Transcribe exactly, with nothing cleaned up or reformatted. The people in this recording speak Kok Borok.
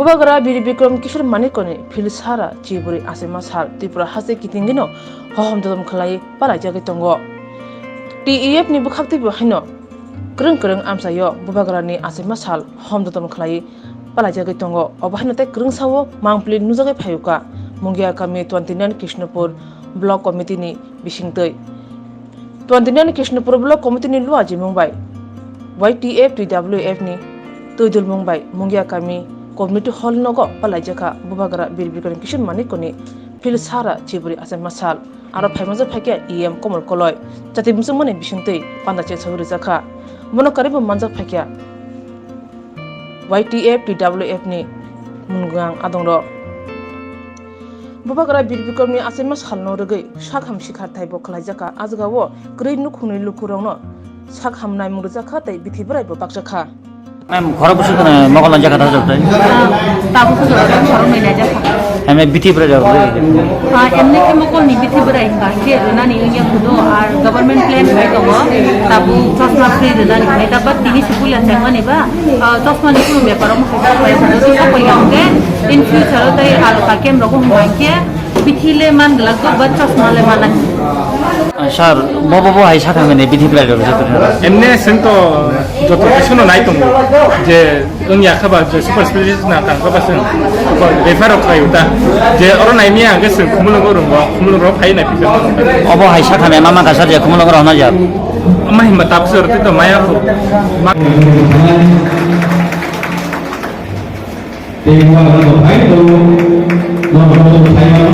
Bubagra Bir Bikram Kishore Manikoni phil sara chiburi achaima sal Tripura haste kitingino hohom dodom khlai palaijagwi tongo. T E F ni bwkhaktwi bo haino kwrwng kwrwng amchaio Bubagrani achaima sal hohom dodom khlai palaijagwi tongo. Obo haino tei kwrwngsa o mangpili nujagwi phaiuka Mungia kami twenty nine Krishnapur Block Committee ni bisingtwi. Twenty nine Krishnapur Block Committee ni luajimung bai Y T F T W F ni twi dulmung bai Mungia kami community hall nogo palaijakha Bubagra Bir Bikram Kishore Manikoni phil sara chiburi achaima sal. Aro phaimajak phaikha E M Komol Koloi chati muchungmani bisingtwi panda chesagwi rijakha. Bono karwibo manjak phaikha Y T F T W F ni mungang adongrok. Bubagra Bir Bikramni achaima salno rwgwi sakham sikharthai bo khlaijakha. Ajgao kwrwi nukhungni lukurokno sakham naimung rwjakha tei bithi bwraibo bakjakha. Em, khorok bwswk kheno mokol nang jakha thajak tei. Tabuk khorok nang jakha. Em, bithi bwrai rok. Ah, emni khe mokol ni bithi bwrai hwnba khe rwnani wngya kudo ar government plan khai tongo. Tabuk chosma free rwnani khai ta, but tini school ya chengmani ba, ah, chosma ni kunu bepar omo khai ta, khai ta, khai ta, khai ta, in future o tei alka kem rok hwnba khe bithi le man glak go, but chosma le mana. Ah, sir, bo, bo, bo hai sakha mene bithi bwrai rok joto. Emne sing to joto kisu no nai tongo je wngya kha ba je super specialist na tang kha ba sing refer rok khai uta je oro nai miya hwnkhe sing khumulung rok rwngo, khumulung rok phai nai pisa. Obo hai sakha me mama kasar je khumulung rok hwnjak. Ama himba tapsir tei to maya kho. Ma- Tei wngkha borok bo phai tongo, norok bo tongthai mano.